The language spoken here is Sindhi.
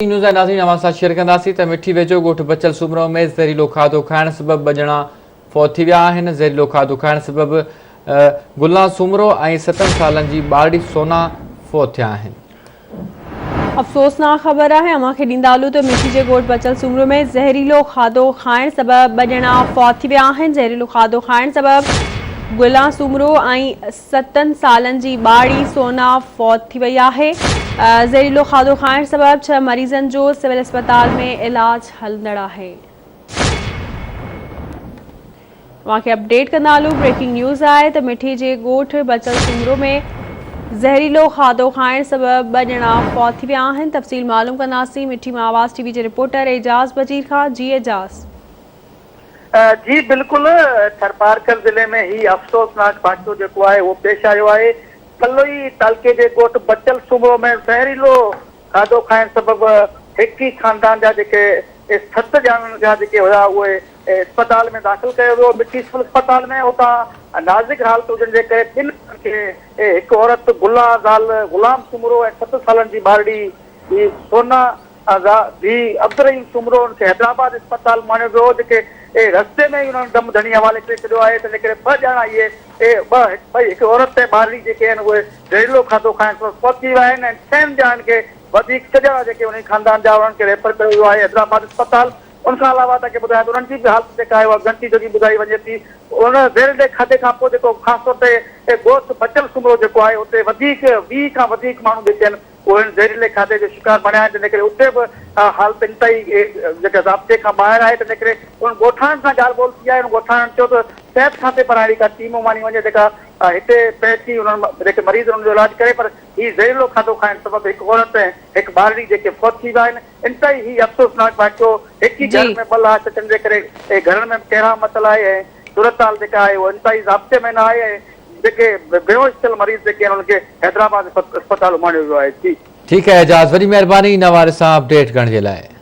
نيوز جا ناظرين اوهان سان شيئر ڪنداسين ته مٺي ويجهو ڳوٺ بچل سومرو ۾ زهريلو کاڌو کائڻ سبب ٻه ڄڻا فوت ٿي ويا آهن زهريلو کاڌو کائڻ سبب گلان سومرو ۽ ستن سالن جي ٻارڙي سونا فوت ٿيا آهن. افسوسناڪ خبر آهي اوهان کي ڏيندا هلون ته مٺي جي ڳوٺ بچل سومرو ۾ زهريلو کاڌو کائڻ سبب ٻه ڄڻا فوت ٿي ويا آهن زهريلو کاڌو کائڻ سبب گلان سومرو ۽ ستن سالن جي ٻارڙي سونا فوت ٿي وئي آهي، زهريلو کاڌو کائڻ سبب ڇهه مريضن جو سول اسپتال ۾ علاج هلندڙ آهي. اوهان کي اپڊيٽ ڪندا هلون بريڪنگ نيوز آهي ته مٺي جي ڳوٺ بچل سومرو ۾ زهريلو کاڌو کائڻ سبب ٻه ڄڻا فوت ٿي ويا آهن تفصيل معلوم ڪنداسين مٺي مان آواز ٽي وي جي رپورٽر اعجاز بجير کان جي اعجاز. جي بلڪل ٿرپارڪر ضلعي ۾ هي افسوسناڪ واقعو جيڪو آهي اهو پيش آيو آهي ڪلوئي تعلقي جي ڳوٺ بچل سومرو ۾ زهريلو کاڌو کائڻ سبب هڪ ئي خاندان جا جيڪي ست ڄڻن جا جيڪي هيا اهي اسپتال ۾ داخل ڪيو ويو مٺي سول اسپتال ۾ اتان نازڪ حالت هجڻ جي ڪري ٻن ڄڻن کي هڪ عورت گلا زال غلام سومرو ۽ ست سالن جي ٻارڙي سونا ڌيء عبدالرحيم سومرو ان کي حيدرآباد اسپتال ماڻيو ويو هو جيڪي رستي ۾ ئي انهن دم ڌڻي حوالي ڪري ڇڏيو آهي تنهن ڪري ٻه ڄڻا اهي ٻه ٻئي هڪ عورت ۽ ٻارڙي جيڪي آهن اهي زهريلو کاڌو کائڻ سبب فوت ٿي ويا آهن ۽ ڇهن ڄڻن کي وڌيڪ ڇهه ڄڻا جيڪي انهي خاندان جا انهن کي ريفر ڪيو ويو آهي حيدرآباد اسپتال ان کان علاوه توهان کي ٻڌايان ته انهن جي به حالت جيڪا آهي اها ڳڻتي جوڳي ٻڌائي وڃي ٿي ان زهريلي کاڌي کان پوء جيڪو خاص طور تي ڳوٺ بچل سومرو جيڪو آهي اتي وڌيڪ 20 کان وڌيڪ ماڻهو جيڪي آهن اهي هن زهريلي کاڌي جو شڪار بڻيا آهن تنهن ڪري اتي به حالت انتهائي جيڪا ضابطي کان ٻاهر آهي تنهن ڪري انهن ڳوٺاڻن سان ڳالهه ٻولهه ٿي آهي انهن ڳوٺاڻن چيو ته صحت کاتي پاران اهڙي ڪا ٽيم اماڻي وڃي جيڪا هتي پهچي انهن جيڪي مريض انهن جو علاج ڪري پر هي زهريلو کاڌو کائڻ سبب هڪ عورت ۽ هڪ ٻارڙي جيڪي فوت ٿي ويا آهن انتهائي هي افسوسناڪ واقعو هڪ ئي گهر ۾ ٻه لاش اچڻ جي ڪري گهرن ۾ به ڪهرام متل آهي ۽ صورتحال جيڪا آهي اها انتهائي ضابطي ۾ نه آهي ۽ جيڪي بيهوش ٿيل مريض جيڪي آهن انهن کي حيدرآباد اسپتال اماڻيو ويو آهي جي. ٺيڪ آهي اعجاز وڏي مهرباني ان حوالي سان اپڊيٽ ڪرڻ جي لاء.